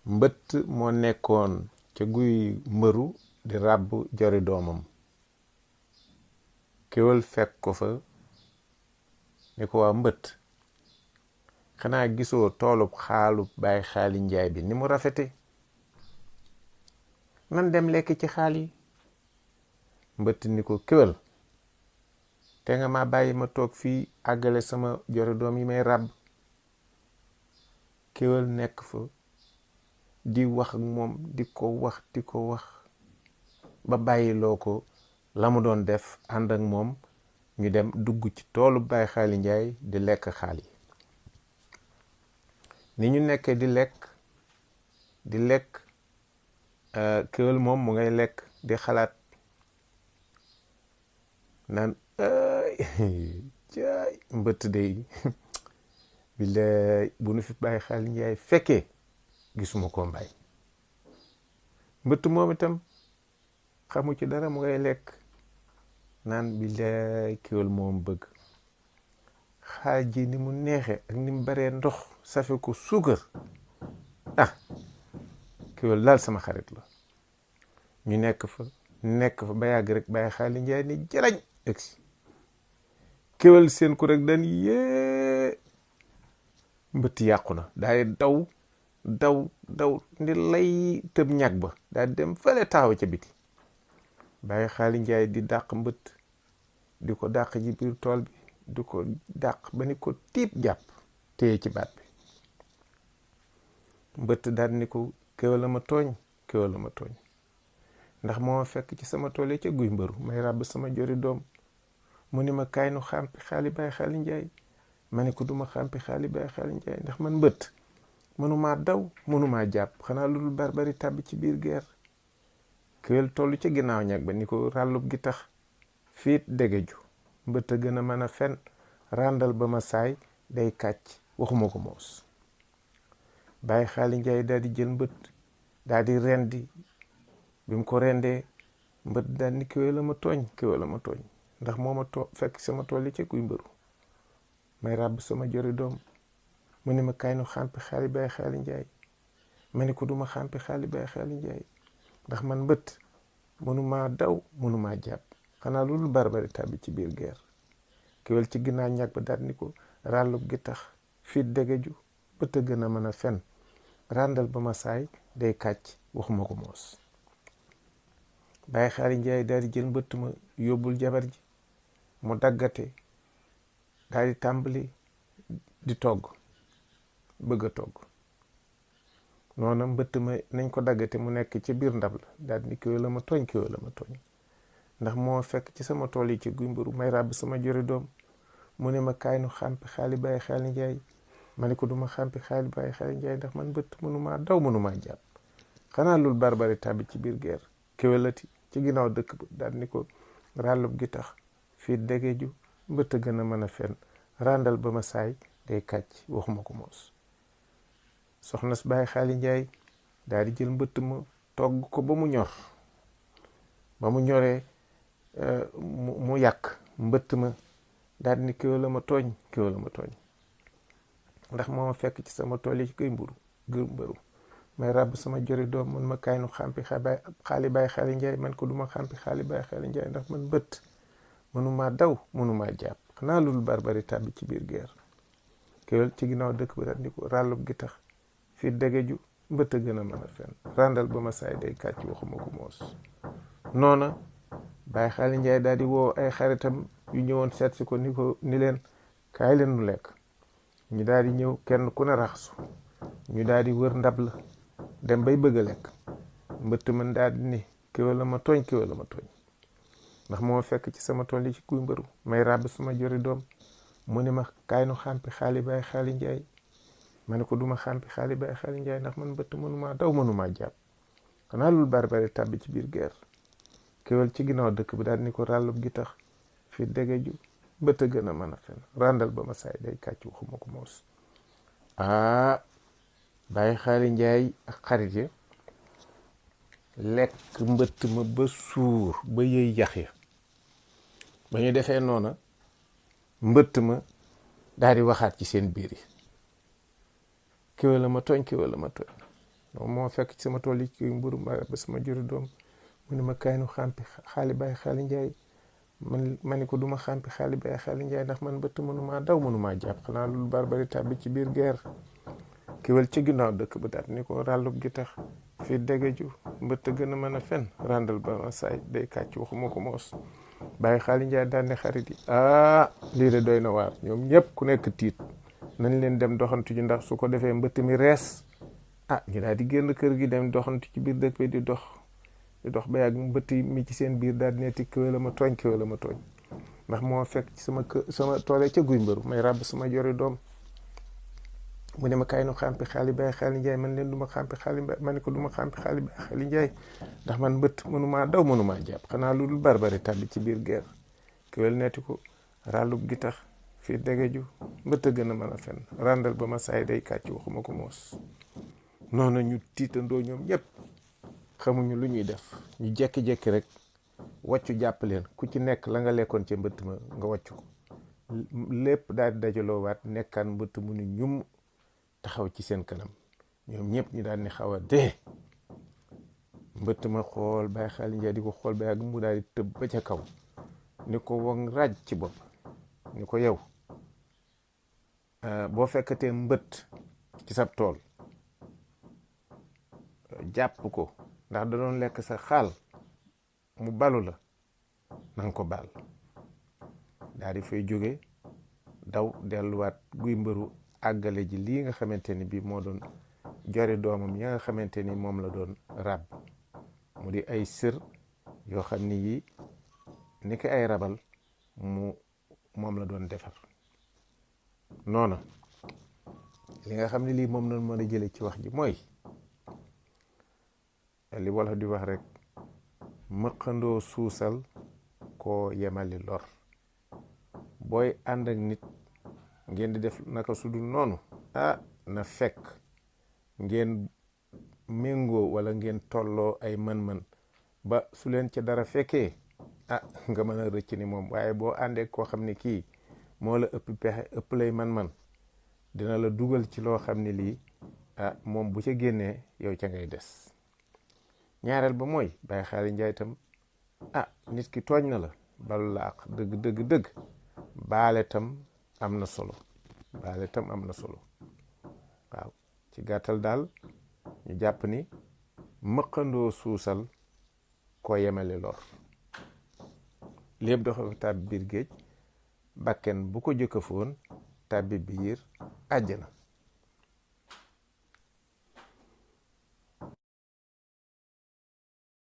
mbëtt moo nekkoon ca guy mbëru di ràbb jori doomam. kéwél fekk ko fa ni ko waa mbëtt, xanaa gisoo toolub xaalub Baay Xaali Njaay bi ni mu rafete, nan dem lekk ci xaal yi. mbëtt ni ko kéwél, te nga ma bàyyi ma toog fii àggale sama jori doom yi may ràbb. kéwél nekk fa di wax ak moom di ko wax ba bàyyiloo ko la mu doon def, ànd ak moom ñu dem dugg ci toolu Baay Xaali Njaay di lekk xaal yi. ni ñu nekkee di lekk kéwél moom mu ngay lekk di xalaat naan caay mbëtt day billaay bu nu fi Baay Xaali Njaay fekkee gisuma ko mbay. mbëtt moom itam xamu ci dara, mu ngay lekk naan billaay kéwél moom bëgg xaal ji ni mu neexe ak ni mu baree ndox safe ko suukar. kéwél daal sama xarit la. ñu nekk fa ba yàgg rek Baay Xaali Njaay ni jarañ egsi. kéwél seen ko rek dan yée mbëtt yàqu na, daal daw ndi lay tëb ñag ba daal dem fële taxaw ca biti. Baay Xaali Njaay di dàq mbëtt, di ko dàq ci biir tool bi, di ko dàq ba ni ko tiib jàpp téye ci baat bi. mbëtt daal ni ko kéwél la ma tooñ, ndax moo fekk ci sama tool yi ca guy mbëru may ràbb sama jori doom, mu ni ma kaay nu xàmpi xaali Baay Xaali Njaay. ma ne ko duma xàmpi xaali Baay Xaali Njaay ndax man mbëtt mënumaa daw mënumaa jàpp, xanaa lu dul barbari tàbbi ci biir geer. kéwél tollu ca ginnaaw ñag ba ni ko ràllub gi tax fiit degeju, mbëtt a gën a mën a fen, ràndal ba ma saay day kàcc waxuma ko moos. Baay Xaali Njaay daal di jël mbëtt daal di rendi. bi mu ko rendee mbëtt daal ni kéwél la ma tooñ, ndax moo ma fekk sama tool yi ca guy mbëru may ràbb sama jori doom, mu ne ma kaay nu xàmpi xaali Baay Xaali Njaay. ma ne ko duma xàmpi xaali Baay Xaali Njaay ndax man mbëtt mënumaa daw mënumaa jàpp, xanaa lu dul barbari tàbbi ci biir geer. kéwél ci ginnaaw ñag ba daal ni ko ràllub gi tax fiit degeju, mbëtt a gën a mën a fen, ràndal ba ma saay day kàcc waxuma ko moos. Baay Xaali Njaay daal di jël mbëtt ma yóbbul jabar ji, mu daggate daal di tàmbali di togg, bëgg a togg. noona mbëtt ma nañ ko daggate mu nekk ci biir ndab la daal di ni kéwél la ma tooñ, ndax moo fekk ci sama tool yi ci guy mbëru may ràbb sama jori doom, mu ne ma kaay nu xàmpi xaali Baay Xaali Njaay. ma ne ko duma xàmpi xaali Baay Xaali Njaay ndax man mbëtt mënumaa daw mënumaa jàpp, xanaa loolu barbari tàbbi ci biir geer. kéwélati ci ginnaaw dëkk ba daal ni ko ràllub gi tax fii degeju, mbëtt a gën a mën a fen, ràndal ba ma saay day kàcc waxuma ko moos. soxna si Baay Xaali Njaay daal di jël mbëtt ma togg ko ba mu ñor, ba mu ñoree mu yàq mbëtt ma daal ni kéwél la ma tooñ, ndax moo ma fekk ci sama tool yi ci guy mbëru may ràbb sama jori doom, mun ma kaay nu xàmpi xaali Baay Xaali Njaay. man ko duma xàmpi xaali Baay Xaali Njaay ndax man mbëtt mënumaa daw mënumaa jàpp, xanaa loolu barbari tàbbi ci biir geer. kéwél ci ginnaaw dëkk ba daal ni ko ràllub gi tax fii degeju, mbëtt a gën a mën a fen, ràndal ba ma saay day kàcc waxuma ko moos. noona Baay Xaali Njaay daal di woo ay xaritam yu ñëwoon seet si ko ni leen kaay leen nu lekk. ñu daal di ñëw kenn ku ne raxasu, ñu daal di wër ndab la dem bay bëgg a lekk. mbëtt man daal di ni kéwél la ma tooñ, ndax moo fekk ci sama tool yi ci guy mbëru may ràbb sama jori doom, mu ne ma kaay nu xàmpi xaali Baay Xaali Njaay. ma ne ko duma xàmpi xaali Baay Xaali Njaay ndax man mbëtt mënumaa daw mënumaa jàpp, xanaa loolu barbari tàbbi ci biir geer. kéwél ci ginnaaw dëkk bi daal ni ko ràllub gi tax fii degeju, mbëtt a gën a mën a fen, ràndal ba ma saay day kàcc waxuma ko moos. Baay Xaali Njaay ak xarit yi lekk mbëtt ma ba suur ba yëy yax ya. ba ñu defee noona mbëtt ma daal di waxaat ci seen biir yi kéwél la ma tooñ, moo fekk ci sama tool yi ci mburu ba sama juri doom mu ne ma kaay nu xàmpi xaali bàyyi xaali njaay ma ni ko duma xàmpi xaali bàyyi xaali njaay ndax man bëtt mënumaa daw mënumaa jàpp xanaa lu barbari tàbbi ci biir guerre kiwal ci ginnaaw dëkk ba daat ni ko ràllub gi tax fii degeju mbëtt gën a mën a fen ràndal ba ma saay day kàcc waxuma ko moos bàyyi xaali njaay daan ne xarit yi lii de doy na waar ñoom ñëpp ku nekk tiit nañ leen dem doxantu ji ndax su ko defee mbëtt mi rees ñu daal di génn kër gi dem doxantu ci biir dëkk bi di dox ba yàgg mbëtt mi ci seen biir daal di neeti kéwél la ma tooñ ndax moo fekk ci sama toole ca guy mbëru may ràbb sama jori doom mu ne ma kaay nu xàmpi xaali bàyyi xaali njaay man leen du ma xàmpi xaali ma ne ko du ma xàmpi xaali bàyyi xaali njaay ndax man mbëtt mënumaa daw mënumaa jàpp xanaa lu dul barbari tàbbi ci biir guerre kéwél neeti ko ràllub gi tax fii degeju mbëtt gën a mën a fen ràndal ba ma saay day kàcc waxuma ko moos noonu ñu tiitandoo ñoom ñëpp xamuñu lu ñuy def ñu jekki-jekki rek wàccu jàpp leen ku ci nekk la nga lekkoon ca mbëtt ma nga wàccu ko lépp daal di dajaloo waat nekkaan mbëtt mu ni ñum taxaw ci seen kanam ñoom ñëpp ñu daal ni xaw a dee mbëtt ma xool bàyyi xaali njaay di ko xool ba yàgg mu daal di tëb ba ca kaw ni ko wong raaj ci bopp ni ko yow boo fekkatee mbëtt ci sab tool jàpp ko ndax da doon lekk sa xaal mu balu la nanga ko baal daal di fay jóge daw delluwaat guy mbëru àggale ji lii nga xamante ni bii moo doon jori doomam ya nga xamante ni moom la doon ràbb mu di ay sër yoo xam ni yi ni ki ay rabal moom la doon defar noona li nga xam ne lii moom lañ mën a jële ci wax ji mooy li wolof di wax rek mëqandoo suusal koo yemali lor booy ànd ak nit ngeen di def naka sudul noonu na fekk ngeen méngoo wala ngeen tolloo ay mën-mën ba su leen ca dara fekkee nga mën a rëcc ni moom waaye boo àndee koo xam ne kii moo la ëpp pexe ëpp lay man-man dina la dugal ci loo xam ne lii moom bu ca génnee yow ca ngay des ñaareel ba mooy bàyyi xaali njaay tam nit ki tooñ na la balu la ak dëgg baale tam am na solo waaw ci gàttal daal ñu jàpp ni mëqandoo suusal koo yemale lor lépp doxe ko tàbbi biir géej bakken bu ko jëkkafoon tàbbi biir àjjana